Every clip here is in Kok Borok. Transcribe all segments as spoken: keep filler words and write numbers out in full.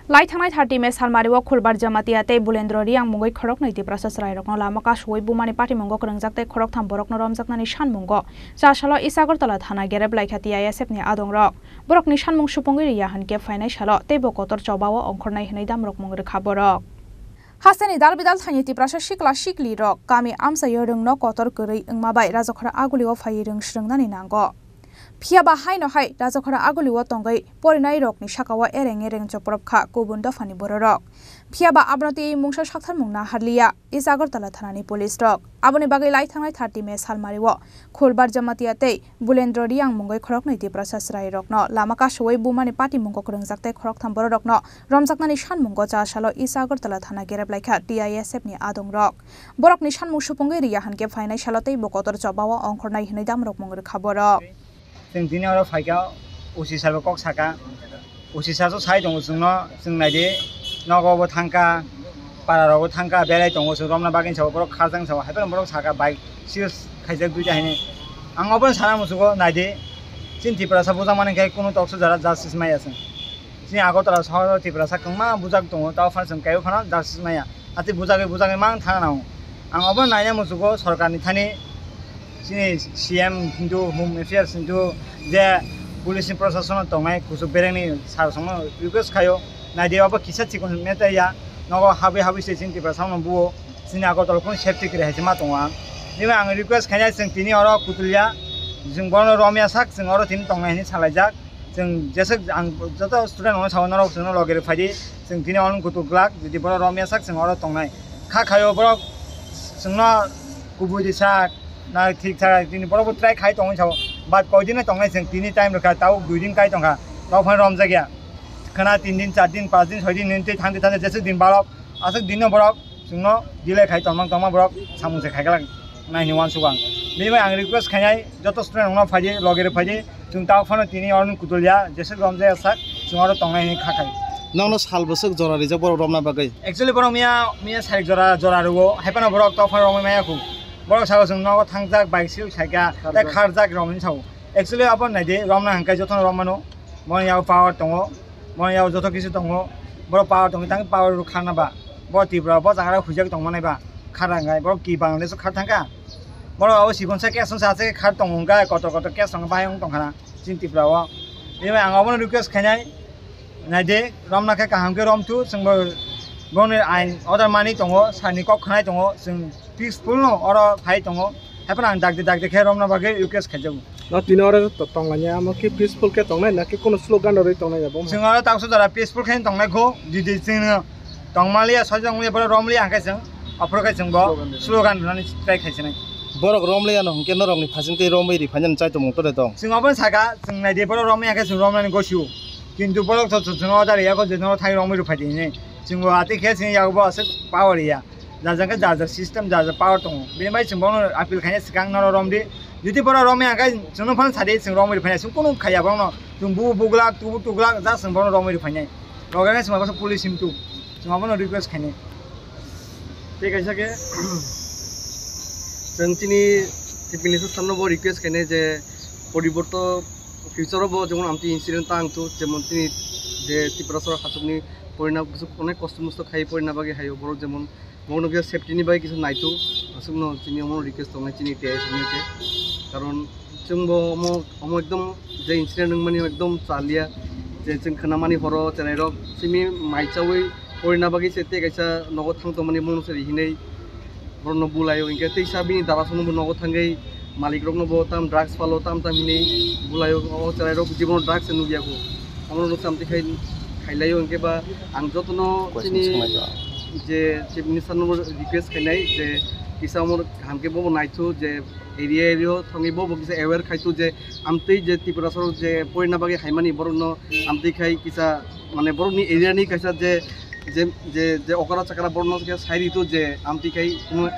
Lai thangnai thirty May salmario Khulbar Jamatia tei Bulendro Riang mungwi khoroknwi Tiprasa chwrairokno lama kasui bumani patimungo kwrwngjak tei khoroktham borokno romjaknani sanmungo cha salo East Agartala thana gerep laikha T I S F ni adongrok. Borokni sanmung supungwi riya hinkhe phainai salo teibo kotor chobao ongkhornai hwnwi damrokmung rwkha borok. Hasteni dal bidal thani Tiprasa sikla siklirok kami amchaio rwngno kotor kwrwi wngma bai Rajakhara Agulio phaiwi rwng srwngnani nango. Phiya ba haino hai Rajakhara Agulio tongwi porinairokni sakao ereng ereng choprop kha kubun dophani bororok. Phiya ba abono tei mungsa saktharmung naharliya East Agartala thanani police rok. Aboni bagwi lai thangnai thirty May salmario Khulbar Jamatia tei Bulendro Riang mungwi khoroknwi Tiprasa chwrairokno lama kasui bumani patimungo kwrwngjak tei khoroktham bororokno romjaknani sanmungo cha salo East Agartala thana gerep laikha T I S F ni adongrok. Borokni sanmung supungwi riya hinkhe phainai salo teibo kotor chobao ongkhornai hwnwi damrokmung rwkha borok. Chwng tini oro phaikha, O C sir bo kok sakha. O C sir so sai tongo chwngno, chwng naidi, nogo bo thangkha, para rogo thangkha, belai tongo chwng romna bagwi sabo borok kharjang sabo, hai phano borok sakha bike seize khaijak duita hinwi. Ang obono sana muchugo naidi, chini Tiprasa bujakmani khe kunu toksa jora justice maya chwng. Chini Agartala sohor Tiprasa kwbangma bujak tongo, tabo phano chwng kaiwi phano justice maya. Atwi bujagwi bujagwi mang thangna nango. Ang obono naina muchugo sorkarni thani chini C M hintu Home Affairs hintu je police ni proshasano tongnai kuchuk berengni sir songno request khaio, naidi obo kisa chikon mete ya, nogo habwi habwi se chini Tiprasa no buo, chini Agartala kunu safety kwrwi hai se ma tongo ang. Bini ang request khainai chwng tini oro kutulya, chwng bono romya sak, chwng oro tini tongnai hinwi salaijak. Chwng jeswk ang joto student rokno sao, norok chwngno logi rw phaidi, chwng tini ono kutuk glak, jodi borok romya sak chwng oro tongnai. Kha khaio borok chwngno kubui di sak, na thik sak, tini borok bo try khai tongwi sao. But koi din no tongnai chwng tini time rwkha, tabuk dui din kai tongkha, tabuk phano romjakya. Khwna tin din, char din, panch din, soi din, nini twi thangdi thangdi jeswk din balok, aswk din no borok chwngno delay khai tongmang tongma borok samung se khai glak nai hinwi uansuk ang. Bini bai ang request khainai joto student rokno phaidi, logi rw phaidi, chwng tabuk phano tini oro nung kutulya, jeswk romjaya sak, chwng oro tongnai hinwi kha khai. Nokno sal bwswk jora rijak borok romna bagwi? Actually borok miya, miya sarik jora, jora rwo, hai phano borok tok phano romwi maya khu. Borok sao chwng nogo thangjak, bike sil khaika, tei kharjak rok hinwi sao. Actually abo naidi, romna hwnkhe jotono rommano, bono yago power tongo. Bono yago joto kisu tongo, borok power tongwi tang power rok kharna ba, bo Tripura bo jaga rok huijak tongmani ba, khar rang bai borok ki Bangladesh o khar thangkha, borok abo sikon sa case sa se khar tongo hwnkha, kotor kotor case tongo bahai wng tongkha na chini Tripura o. Bini bai ang abono request khainai, naidi romna khe kaham khe romthu, chwngbo boni ain order mani tongo, sani kok khnai tongo, chwng peaceful no oro phai tongo, hai phano ang dakti dakti khe romna bagwi request khaijago. No tini oro to-, tonglainai, amo khe peaceful khe tongnai, na khe kono slogan rwi tongnai abo? Chwng oro taksa jora peaceful khe tongnai kho, jodi chwng tongmaliya, sojong liya, borok romliya hwnkhe chwng aphuru khe chwng bo slogan rwnani try khaisinai. Borok romliya no hwnkhe norokni phasing tei romwi riphainani chaitomung tore tong? Chwng obono saka, chwng naidi borok romliya hwnkhe chwng romnani gosio. Kintu borok to chwng order ya kho je no thai romwi rwphai di hinwi. Chwng bo atwi khe chwng yago bo aswk power ya. Jaja khe jaja system, jaja power tongo. Bini bai chwng bono appeal khaina swkang norok romdi. Jodi borok romya khe chwngno phano sadi chwng romwi rwphainai. Chwng kunu khaiya bono. Chwng bu buglak, tubu tuglak, ja chwng bono romwi rwphainai. Roga khe chwng baksa police himtu. Chwng abono request khainai. Tei kaisa khe chwng chini chief minister sir no bo request khainai je poriborto future o bo jemon amtwi incident ta wngthu, jemon chini je Tripura sora hachukni porina bwswk onek kosto mosto khai porina bagwi haio borok jemon Bono khe safety ni bai kisa naithu, aswkno chini omo request tongnai chini T I S ni khe. Karon chwngbo omo, omo ekdom je incident wngmani ekdom chaliya, je chwng khwnamani horo cherairok simi maichaui porina bagwi se tei kaisa nogo thang tongmani bono se rihinai borokno bulaio, hinkhe teisa bini dara songno bo nogo thangwi malik rokno bo tam drugs phalo tam tam hinwi bulaio, o cherairok jibono drugs se nukya kho. Omono samti khai, khailaio, hinkhe ba ang jotono chini je chief minister no request khainai je kisa omo kaham khe bobo naithu je area area o thangwi bobo kisa aware khaithu je amtwi je Tripura sorok je porina bagwi haimani borokno amtwi khai kisa mane borokni area ni kaisa je, je, je, je okra chakra borokno khe sai ritu je amtwi khai kuno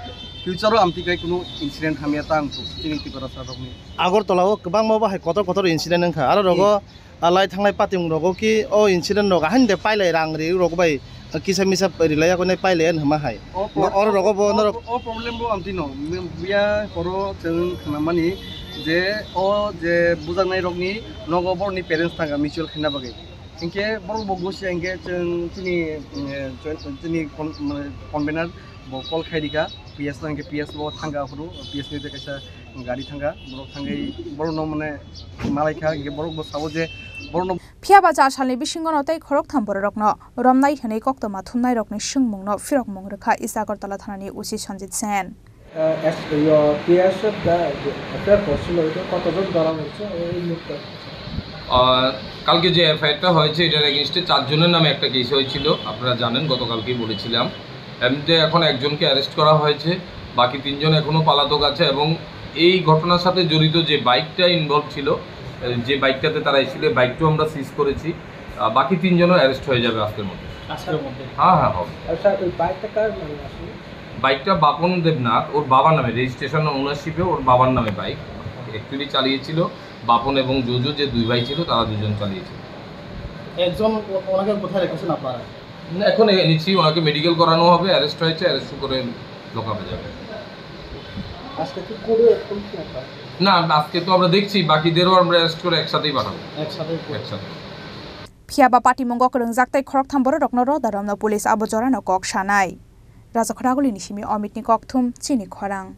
future o amtwi khai kuno incident hamya ta wngthu chini Tripura sa rokni. Agartala o kwbangma bo hai kotor kotor incident wngkha. Aro rogo, hmm, a lai thangnai patimung rogo ki o incident rok ahaini de pailai rang ri rok bai kisa misa rilai yago nai pailai ani hwnma hai. O pro-, oro rogo bo o, norok o problem bo amtwi no. Buya horo chwng khwnamani je o je bujaknai rokni nogo borokni parents thangkha mutual khaina bagwi. Hinkhe borok bo gosi hinkhe chwng chini, eh, chini con-, mane convener bo call khai rikha P S no, hinkhe P S bo thangkha aphuru, P S ni kaisa gari thangkha, borok thangwi borokno mane malaikha, hinkhe borok bo sao je borokno. Phiya ba cha salni bisingono tei khoroktham bororokno romnai hwnwi koktwma thumnairokni swngmungno phirokmung rwkha East Agartala thanani O C Sanjit Sen. আহ, এস-, ইয়ে, টিএসএফ দা-, যে এফআইআর করছিল, ওইটা কতজন ধরা হয়েছে এই মুহূর্তে? আহ, কালকে যে এফআইআরটা হয়েছে, এটার এগেইনস্টে চারজনের নামে একটা কেস হয়েছিল, আপনারা জানেন, গতকালকেই বলেছিলাম। এমনিতে এখন একজনকে অ্যারেস্ট করা হয়েছে, বাকি তিনজন এখনও পলাতক আছে এবং এই ঘটনার সাথে জড়িত যে বাইকটা ইনভলভ ছিল, এ, যে বাইকটাতে তারা এসেছিল, এই বাইকটাও আমরা সিজ করেছি। আহ, বাকি তিনজনও অ্যারেস্ট হয়ে যাবে আজকের মধ্যে। আজকের মধ্যে? হ্যাঁ, হ্যাঁ, হবে। আচ্ছা, ওই বাইকটা কার নামে আসলে? বাইকটা বাপন দেবনাথ, ওর বাবার নামে, রেজিস্ট্রেশন ওনারশিপে ওর বাবার নামে বাইক। অ্যাকচুয়ালি চালিয়েছিল বাপন এবং জোজো, যে দুই ভাই ছিল, তারা দুজন চালিয়েছিল। একজন ও-, ওনাকে কোথায় রেখেছেন আপনারা? না, এখন এ-, নিচ্ছি, ওনাকে মেডিকেল করানো হবে, অ্যারেস্ট হয়েছে, অ্যারেস্ট করে লকআপে যাবে। আজকে কি কোর্টে এরকম কি আপনার? না, আজকে তো আমরা দেখছি, বাকিদেরও আমরা অ্যারেস্ট করে একসাথেই পাঠাবো। একসাথে কোর্ট। একসাথে। Phiya ba patimungo kwrwngjak tei khoroktham bororokno roda romno police abo jorano kok sanai. Rajakhoragulini simi Omitni kokthum chini khorang.